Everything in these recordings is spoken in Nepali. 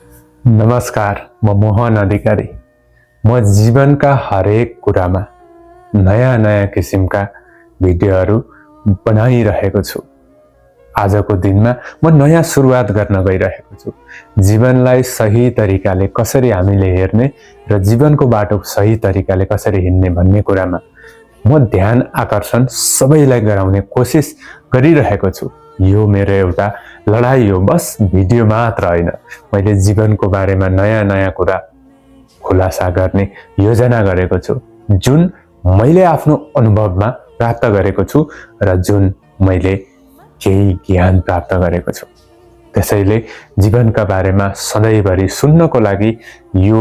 नमस्कार, म मोहन अधिकारी। म जीवनका हरेक कुरामा नयाँ नयाँ किसिमका भिडियोहरू बनाइरहेको छु। आजको दिनमा म नयाँ सुरुवात गर्न गइरहेको छु। जीवनलाई सही तरिकाले कसरी हामीले हेर्ने र जीवनको बाटो सही तरिकाले कसरी हिँड्ने भन्ने कुरामा म ध्यान आकर्षण सबैलाई गराउने कोसिस गरिरहेको छु। यो मेरो एउटा लडाई हो, बस भिडियो मात्र होइन। मैले जीवनको बारेमा नयाँ नयाँ कुरा खुलासा गर्ने योजना गरेको छु, जुन मैले आफ्नो अनुभवमा प्राप्त गरेको छु र जुन मैले केही ज्ञान प्राप्त गरेको छु। त्यसैले जीवनका बारेमा सधैँभरि सुन्नको लागि यो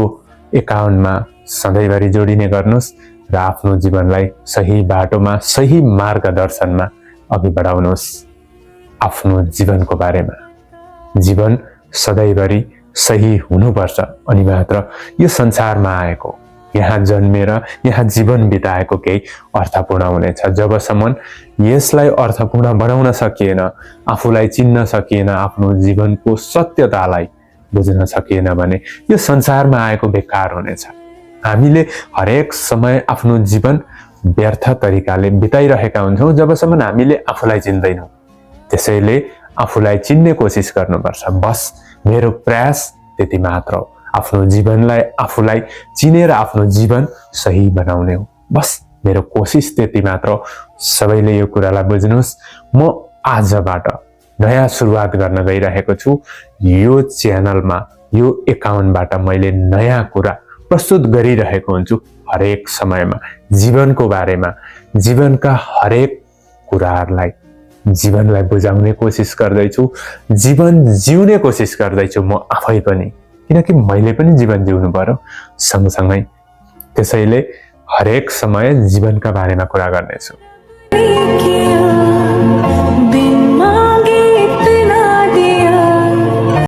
एकाउन्टमा सधैँभरि जोडिने गर्नुहोस् र आफ्नो जीवनलाई सही बाटोमा सही मार्गदर्शनमा अघि बढाउनुहोस्। आफ्नो जीवनको बारेमा जीवन सधैँभरि सही हुनुपर्छ अनि मात्र यो संसारमा आएको, यहाँ जन्मेर यहाँ जीवन बिताएको केही अर्थपूर्ण हुनेछ। जबसम्म यसलाई अर्थपूर्ण बनाउन सकिएन, आफूलाई चिन्न सकिएन, आफ्नो जीवनको सत्यतालाई बुझ्न सकिएन भने यो संसारमा आएको बेकार हुनेछ। हामीले हरेक समय आफ्नो जीवन व्यर्थ तरिकाले बिताइरहेका हुन्छौँ जबसम्म हामीले आफूलाई चिन्दैनौँ। त्यसैले आफूलाई चिन्ने कोसिस गर्नुपर्छ। बस मेरो प्रयास त्यति मात्र हो, आफ्नो जीवनलाई आफूलाई चिनेर आफ्नो जीवन सही बनाउने हो। बस मेरो कोसिस त्यति मात्र हो। सबैले यो कुरालाई बुझ्नुहोस्। म आजबाट नयाँ सुरुवात गर्न गइरहेको छु। यो च्यानलमा यो एकाउन्टबाट मैले नयाँ कुरा प्रस्तुत गरिरहेको हुन्छु। हरेक समयमा जीवनको बारेमा, जीवनका हरेक कुराहरूलाई जीवनलाई बुझाउने कोसिस गर्दैछु, जीवन जिउने कोसिस गर्दैछु म आफै पनि, किनकि मैले पनि जीवन जिउनु पर्यो सँगसँगै। त्यसैले हरेक समय जीवनका बारेमा कुरा गर्नेछु।